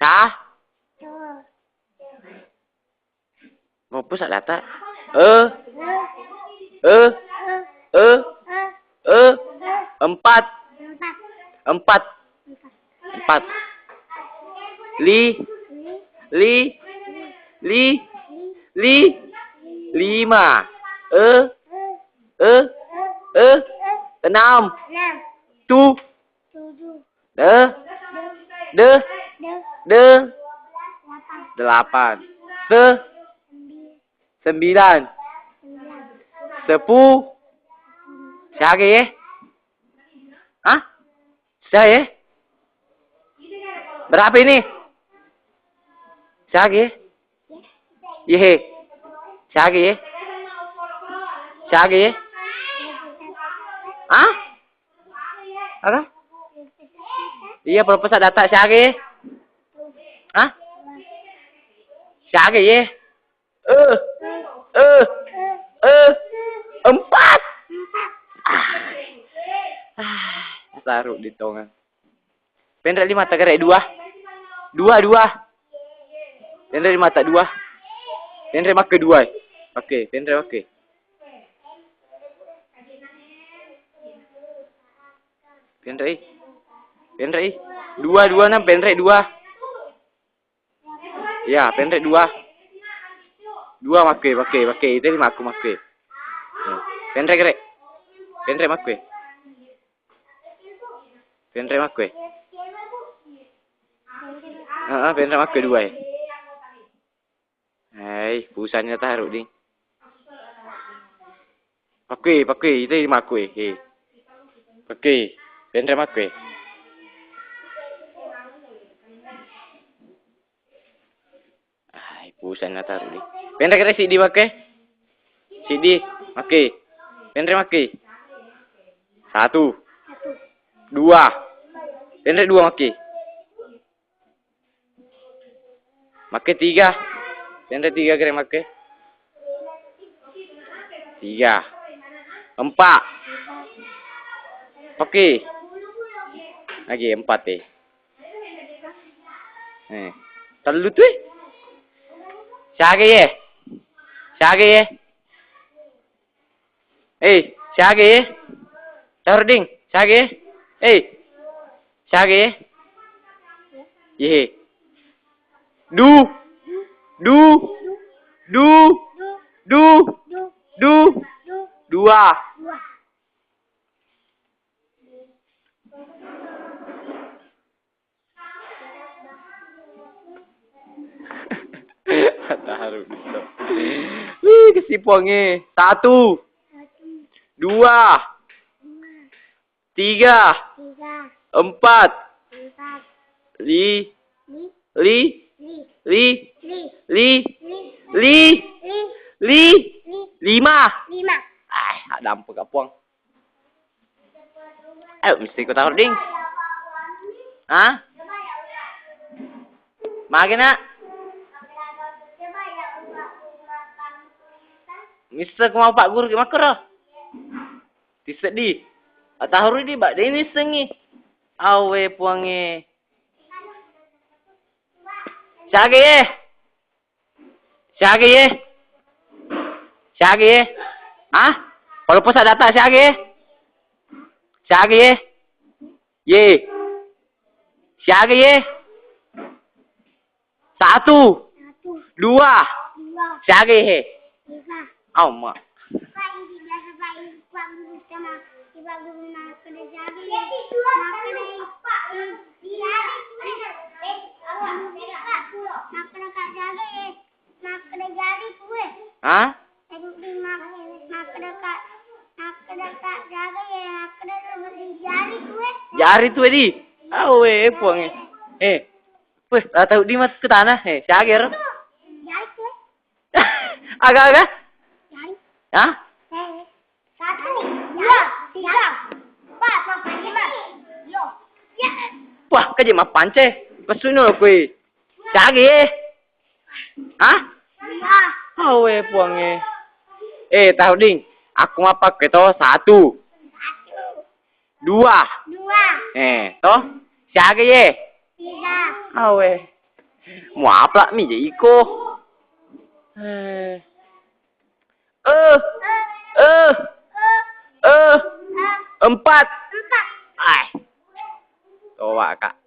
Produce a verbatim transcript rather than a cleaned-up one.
Sa. Mappusa data. E. E. E. E. Empat. Empat. Empat. Li. Li. Li. Li. Lima. E. E. E. Enam. Tu. De. De. De. Delapan. Se. Sembilan. Sepu. Siaga ye? Hah? Siaga ye? Berapa ini? Siaga ye? Yehe. Siaga ye? Siaga ye? Hah? Aga? Iya, proposal data siaga ye? Hah? Siaga ye? Eh, eh, eh, empat. Ah. Ah, taruh di tongan. Penre lima tagare dua. Dua, dua. Penre lima tak dua. Penre makke dua. Oke, penre oke. Penre i. Penre i. Dua, dua, enam, penre dua. Iya, penre dua. Dua makke, makke, makke. Itu lima aku makke. Hmm. Penre kere. Penre makke. Penre makke. Heeh, penre makke dua e. Hei, pulsanya taruh, ding. Pakkui, pakkui, itu makkui, he. Pakkui, penre makkui. Ai, pulsanya taruh, ding. Penre kere siddi makkui. Siddi, makkui. Penre makkui. Satu. Dua. Penre dua makkui. Makke tiga. Penre tiga kere makke. Tiga. Empat. Oke. Lagi empat e. Eh. Tellu tu e. Siaga ye? Siaga ye? Eh, siaga ye? Taruh, ding, siaga ye? Eh, siaga ye? Ye. Du. Du. Du. Du. Du. Dua. Taruh di situ. Wih, kesipongnge. Satu. Dua. Tiga. Empat. Li. Li. Li. Lima. Lima. Ah, ada apa, Puang? Ayo, mesti ku taruh, ding. Hah? Magi, nak? Mesti ku mau Pak Guru ki makkoro. Tiseddi. Atahuru di bak deni sengi. Awe, Puangnge. Siaga ye? Siaga ye? Siaga ye? Hah? Kalau pesak data siaga ye? Siaga ye? Ye. Siaga ye? Satu. Dua. Siaga ye? Au, ma. Hah? Jari tu di. Awe, Puangnge. Eh. Weh, la tau di mas ke tanah, eh, siaga ro? Aga-aga? Hah? Satu, dua, tiga, empat, lima. Yo. Ya. Wah, kaje mappance. Pesuno kui. Siaga ye? Hah? Awe, Puangnge. Eh, tahu, ding. Aku mappakke to, satu. Dua. Dua. Eh, to? Siaga ye? Tiga. Awe. Muaplak mi je iko. Eh. Eh. Eh. Eh. Empat. Ai. Coba, Kak.